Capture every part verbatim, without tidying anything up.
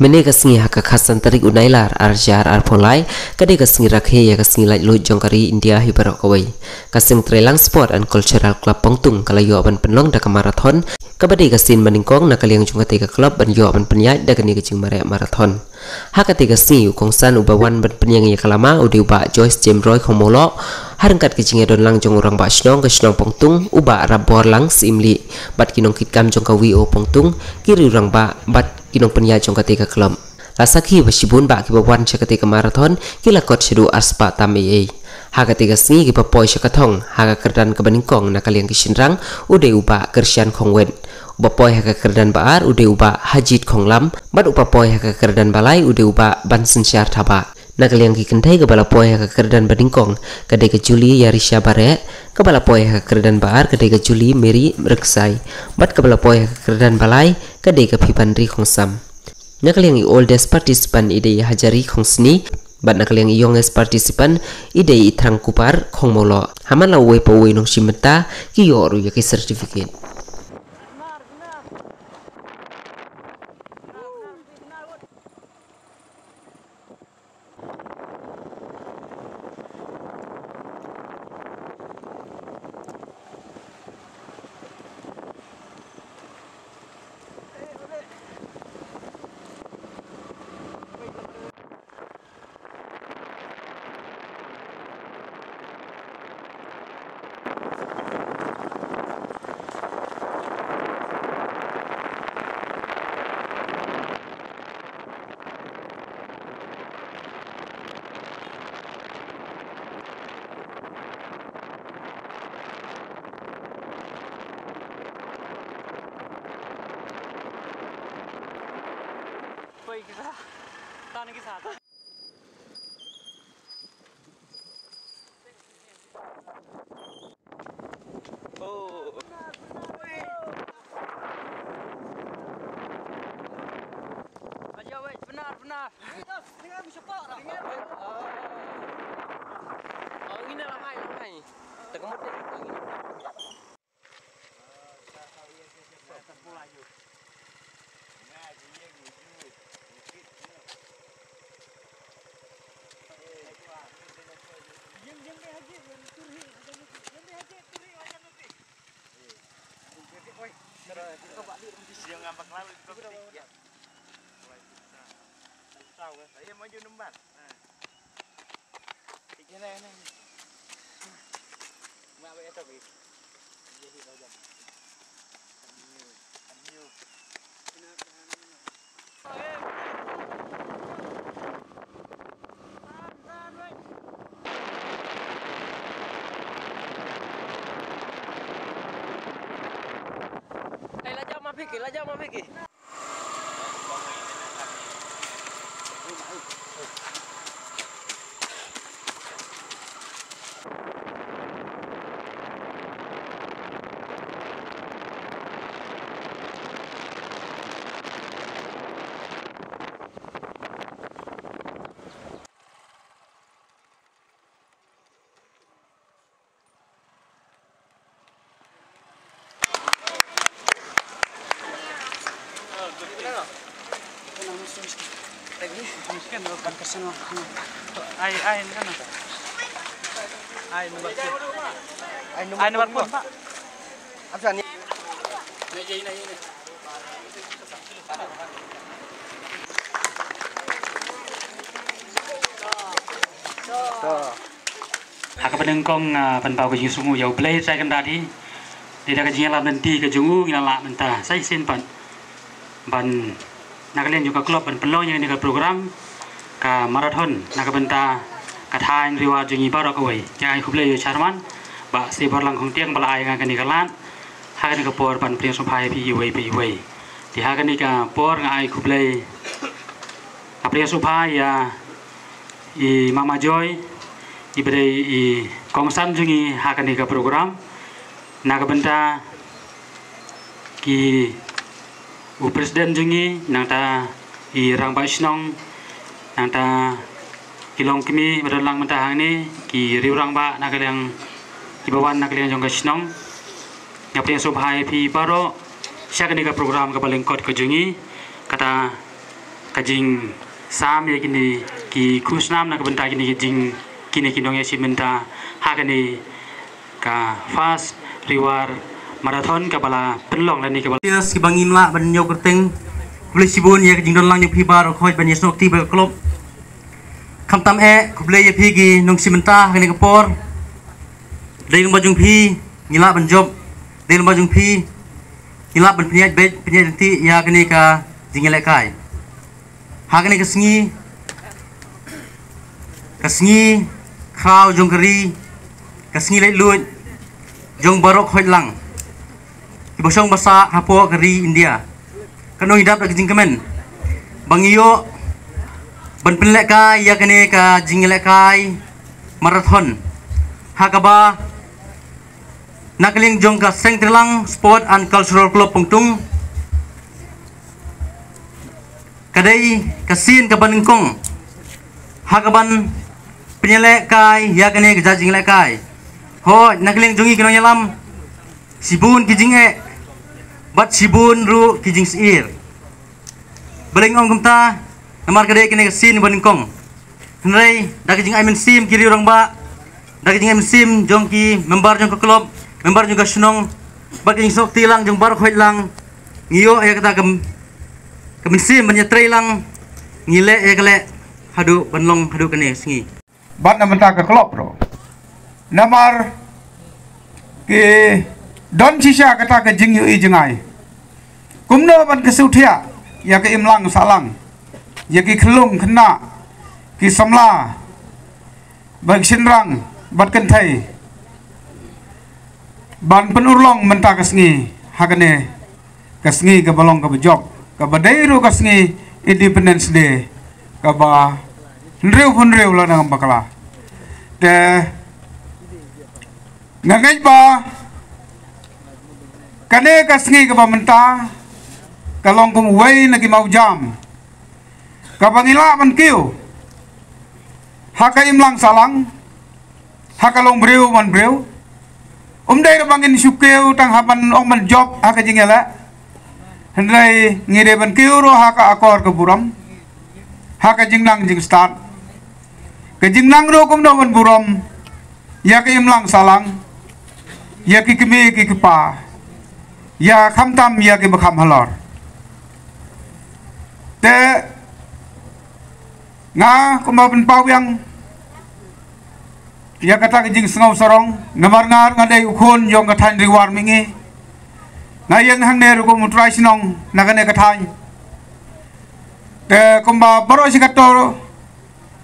Mynne ka sngi ha ka khatsan tarik u Nailar ar hajar arphew lai, ka dei ka sngi rakhe ïa ka sngi laitluid jong ka ri India hi baroh kawei. Ka Seng Treilang Sport and Cultural Club Pongtung ka la ïoh ban pynlong da ka marathon, kaba dei ka sien banyngkong na ka liang jong katei ka club ban ïoh ban pynïaid da kane ka jingmareh marathon. Ha katei ka sngi u kongsan uba wan ban pynïeng ïa ka lama u dei u Bah Joyce James Roy Khongmawloh, ha ryngkat ka jingïadon lang jong u Rangbah Shnong ka shnong Pongtung, u Bah Rapborlang Syiemlieh, bad ki nongkitkam jong ka V O Pongtung, ki riew rangbah, bad ki nongpynïaid jong katei ka club. La sakhi ba shibun bah kiba wan sha katei ka marathon ki la kot shaduh arspah tam eiei. Ha katei ka sngi kiba poi sha ka thong ha ka kyrdan kaba nyngkong na ka liang ki shynrang u dei u Bah Kyrshan Khongwet. Uba poi ha ka kyrdan ba ar u dei u Bah Hajit Khonglam, bad uba poi ha ka kyrdan ba lai u dei u Bah Bansynshar Thabah. Na ka liang ki kynthei kaba la poi ha ka kyrdan ba nyngkong ka dei ka Julie Yarisha Bareh, kaba la poi ha ka kyrdan ba ar ka dei ka Julie Mary Ryngsai, bad kaba la poi ha ka kyrdan ba lai ka dei ka Phibanri Khongsam. Na ka liang i oldest participant i dei i Hajari Khongsni, bad na ka liang i youngest participant i dei i Thrangkupar Khongmawloh. Ha man la uwei pa uwei u nongshim bynta ki ïoh ruh ïa ki certificate. Oh. Aja weh, benar, benar. Oh, ini lah, mai, lah, mai. Tengah mati. Dia ngambek lalu di bawah. Ya. Mulai susah. Susah, weh. Saya maju nemban. Nah. Ini, ini. Mak, weh, atau, weh? Dia di bawah. Ayo. Ayo. Ai, lajah ma phi ki, lajah ma phi ki. Ai, ai, ai, number phone. Ai, number phone, Pak. Ha kaba nyngkong, ah, pynpaw ka jingsngewnguh ïa U Blei Trai Kynrad hi. Dei da ka jingïalam lynti ka jong u ngi la lah mynta sa shisien pat ban na ka liang jong ka club ban pynlong ïa kane ka program ka marathon na ka bynta ka thaiñ Ri War jong ngi baroh kawei. Nga ai khublei ïa u chairman Bah Seiborlang Khongtiang ba la ai nga kane ka lad ha kane ka por ban pdiang sngewbha ïa phi iwei pa iwei. Te ha kane ka por nga ai khublei, nga pdiang sngewbha ïa i Mama Joy, i ba dei i kongsan jong ngi ha kane ka program, na ka bynta ki u president jong ngi, nangta i rangbah shnong, nangta ki longkmie ba don lang mynta hangne, ki riew rangbah na ka liang, kiba wan na ka liang jong ka shnong. Nga pdiang sngewbha ïa phi baroh sha kane ka program kaba lyngkot ka jong ngi, kata Ka jingsam ïa kine ki khusnam na ka bynta kine ki jing, kine ki nongïasyllok mynta ha kane ka first Ri War Marathon kaba la pynlong lane kaba la. Yes, kiba ngim lah ban ïoh kyrteng. Khublei shibun ïa ka jingdon lang jong phi baroh khoit ban ïasnoh kti bad ka club. Khamtam eh, khublei ïa phi ki nongïasyllok mynta ha kane ka por. Dei lyngba jong phi ngi lah ban jop. Dei lyngba jong phi ngi lah ban pynïaid beit, pynïaid lynti ïa kane ka jingïalehkai. Ha kane ka sngi, ka sngi khraw jong ka ri, ka sngi laitluid jong baroh khoit lang kiba shong ba sah hapoh ka ri India. Katno ngi dap da ka jingkmen ba ngi ïoh ban pynlehkai ïa kane ka jingïalehkai marathon, ha kaba na ka liang jong ka Seng Treilang Sport and Cultural Club Pongtung, ka dei ka sien kaba nyngkong ha kaban pynïalehkai ïa kane ka jingïalehkai. Hooid, na ka liang jong ngi ki nongïalam, shibun ki jingeh bad shibun ruh ki jingsyier. Balei nga ong kumta? Namar ka dei kane ka sien ba nyngkong. Hynrei da ka jingai mynsiem ki riew rangbah, da ka jingai mynsiem jong ki member jong ka club, member jong ka shnong, bad ka jingsnoh kti lang jong baroh khoit lang, ngi ïoh ïa kata ka, ka mynsiem ban ïatrei lang, ngi leh ïa ka leh haduh ban long haduh kane ka sngi. Bad na bynta ka club ruh, namar ki don shisha kata ka jingïohi jngai kumno ban kyrsiew thiah ïa ka imlang sahlang, ïa ki khyllung khynnah, ki samla, bad ki shynrang bad kynthei, ban pynurlong mynta ka sngi ha kane ka sngi kaba long kaba jop, kaba dei ruh ka sngi Independence Day kaba hynriewphew hynriew lada ngam bakla. Te nga ngeit ba kane ka sngi kaba mynta ka long kum uwei na ki mawjam kaba ngi lah ban kiew ha ka imlang sahlang, ha ka longbriew manbriew. Um dei ruh ba ngin shu kiew tang ha ban ong ban jop ha ka jingïaleh, hynrei ngi dei ban kiew ruh ha ka akor ka burom, ha ka jingnang jingstad. Ka jingnang ruh kumno ban burom ïa ka imlang sahlang, ïa ki kmie ki kpa, ïa khamtam ïa kiba kham halor. Te nga kumba pynpaw biang ïa kata ka jingsngew sarong, namar nga, nga dei u khun jong ka thaiñ Ri War Mihngi. Nga ïeng hangne ruh kum u trai shnong na kane ka thaiñ. Te kumba baroh shi kato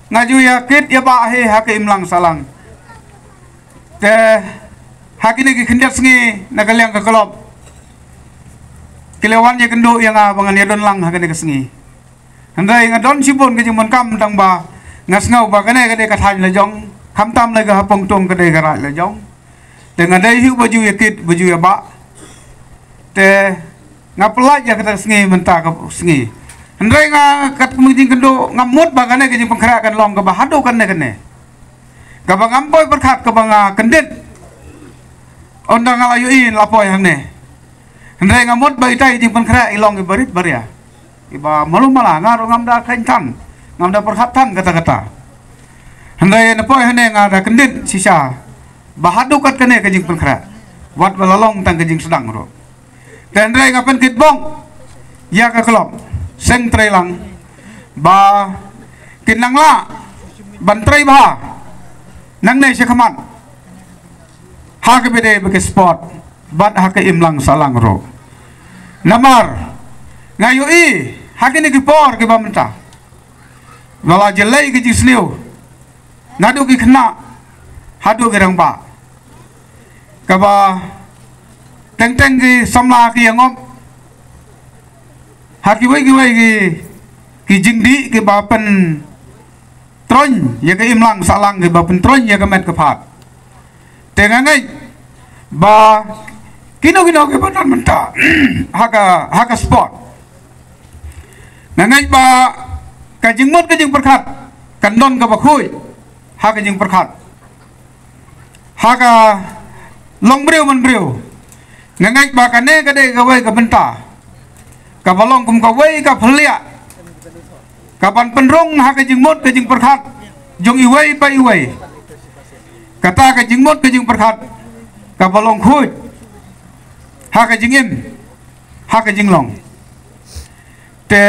nga ju ïa kit ïa bah hi ha ka imlang sahlang. Te ha kine ki khyndiat sngi na ka liang ka club ki la wan ïakynduh ïa nga ba ngan ïadon lang ha kane ka sngi. Hynrei nga don shibun ka jingdonkam tang ba nga sngew ba kane ka dei ka thaiñ la jong, khamtam la ka ha Pongtung ka dei ka raid la jong. Te nga dei hi ba ju ïa kit ba ju ïa bah. Te nga pyllait ïa kata ka sngi mynta ka sngi. Hynrei nga kat ka jingkynduh nga mut ba kane ka jingpynkhreh kan long kaba haduh kane kane, kaba ngam poi pyrkhat kaba nga kyndit. Ynda nga la ïohi la poi hangne. Hynrei nga mut ba ita i jingpynkhreh i long i barit baria, iba malu mala, nga ruh ngam da khein than, ngam da pyrkhat than kata kata. Hynrei na poi hangne nga da kyndit shisha ba haduh kat kane ka jingpynkhreh, wat ba la long tang ka jingsdang ruh. Te hynrei nga pynkit bok ïa ka club Seng Treilang ba kin nang lah ban trei bha nangne sha khmat ha kaba dei ba ka sport bad ha ka imlang sahlang ruh. Namar nga ïohi ha kine ki por kiba mynta ba la jlei ki jingsniew naduh ki khynnah haduh ki rangbah, kaba teng teng ki samla ki ïangop ha kiwei kiwei ki, ki jingdih kiba pyntroiñ ïa ka imlang sahlang, kiba pyntroiñ ïa ka met ka phad. Te nga ngeit ba kino kino kiba don mynta ha ka, ha ka sport, nga ngeit ba ka jingmut ka jingpyrkhat kan don kaba khuid ha ka jingpyrkhat, ha ka longbriew manbriew. Nga ngeit ba kane ka dei kawei ka bynta kaba long kum kawei ka phylla Ka ban pynrung ha ka jingmut ka jingpyrkhat jong iwei pa iwei. Kata ka jingmut ka jingpyrkhat ka ba long khuid ha ka jingim, ha ka jinglong. Te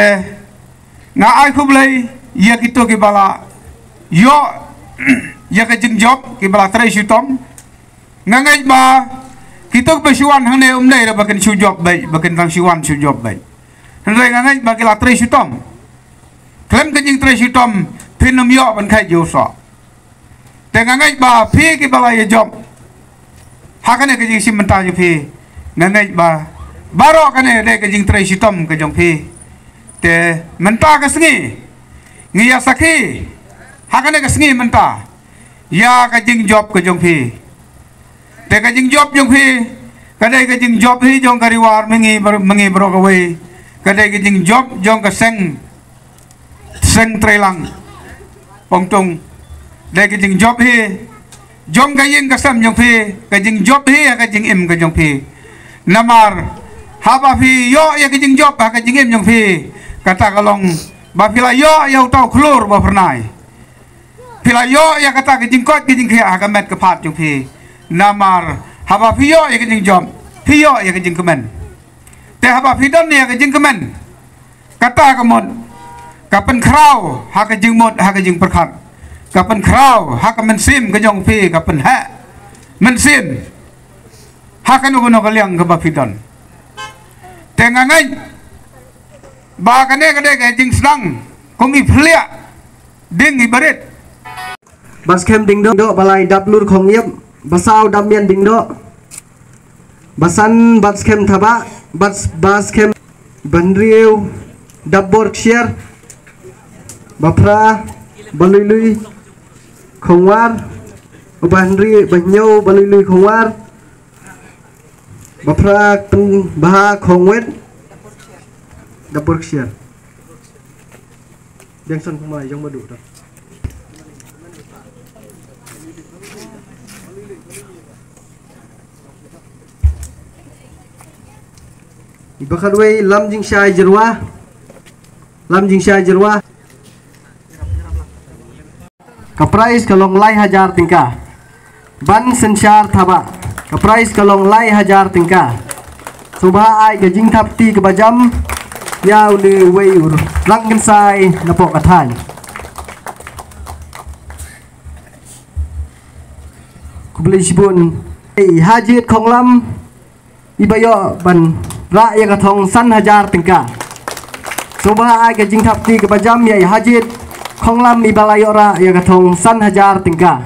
nga ai khublei ïa kito ki ba la ïoh ïa ka jingjop, ki ba la trei shitom. Nga ngeit ba kito ki ba shu wan hangne um dei ba kin shu jop beit, ba kin tang shu wan shu jop beit. Hynrei nga ngeit ba ki la trei shitom. Khlem ka jingtrei shitom phin ym ïoh ban kheit ïa u soh. Te nga ngeit ba phi ki ba la ïa jop ha kane ka jingshim bynta jong phi, nga ngeit ba baroh kane dei ka jingtrei shitom ka jong phi. Te mynta ka sngi ngi ïa sakhi ha kane ka sngi mynta ïa ka jingjop ka jong phi. Te ka jingjop jong phi ka dei ka jingjop hi jong ka Ri War Mengi, Mengi baroh kawei. Ka dei ka jingjop jong ka seng, seng Treilang Pongtung. Dei ka jingjop hi jong ka ïing ka sem jong phi, ka jingjop hi ha ka jingim ka jong phi. Namar haba phi ïoh ïa ka jingjop ha ka jingim jong phi, kata ka long ba phi la ïoh ïa uta u khlur ba phyrnai. Phi la ïoh ïa kata ka jingkoit ka jingkhiah ha ka met ka phad jong phi. Namar haba phi ïoh ïa ka jingjop, phi ïoh ïa ka jingkmen. Te haba phi don ïa ka jingkmen, kata ka mut ka pynkhraw ha ka jingmut, ha ka jingpyrkhat. Ka pynkhraw ha ka mynsiem ka jong phi, ka pynheh mynsiem ha kano kano ka liang kaba phi don. Te nga ngeit ba kane ka dei ka jingsdang kum i phliah ding i barit. Ba skhem Diengdoh, ba lai Daplur Khongïap, ba saw Dapmian Diengdoh, ba san Batskhem Thabah, ba, ba skhem, ba hynriew Dapbor Ksiar, ba phra Baluilui Khongwar, ba hynriew, ba hynñiew Baluilui Khongwar, ba phra Pynbha Khongwet, Dapbor Ksiar. Dengson kumai jong madu tu. Iba khatwei Lam Jingshai Jyrwa. Lam Jingshai Jyrwa. Ka prize ka long lai hajar tyngka. Ban Synshar Thabah, ka prize ka long lai hajar tyngka. Sngewbha ai ka jingthap kti kaba jam ïa une uwei u rangkynsai napoh ka thaiñ. Khublei shibun. Ei, Hajied Khonglam, iba ïoh ban rah ïa ka thong san hajar tyngka. Sngewbha ai ka jingthap kti kaba jam ïa i Hajied Khonglam iba la ïoh rah ïa ka thong san hajar tyngka.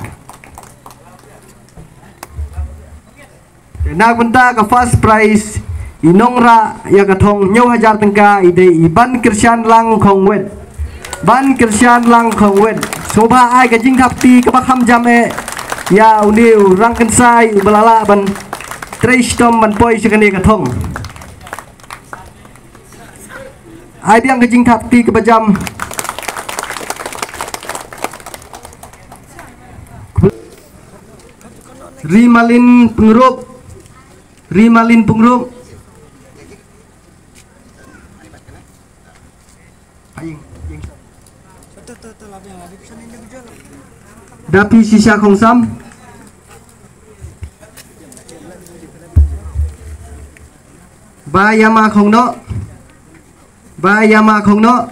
Na ka bynta ka first prize, i nongrah ïa ka thong hynñiew hajar tyngka i dei i Ban Kyrshan Lang Khongwet. Ban Kyrshan Lang Khongwet. Sngewbha ai ka jingthap kti kaba kham jam eh ïa une u rangkynsai uba la lah ban trei shitom ban poi sha kane ka thong. Ai biang ka jingthap kti kaba jam. Rimalin Pyngrope. Rimalin Pyngrope. Dapi Shisha Khongsam. Ba Yama Khongnoh. Ba Yama Khongnoh.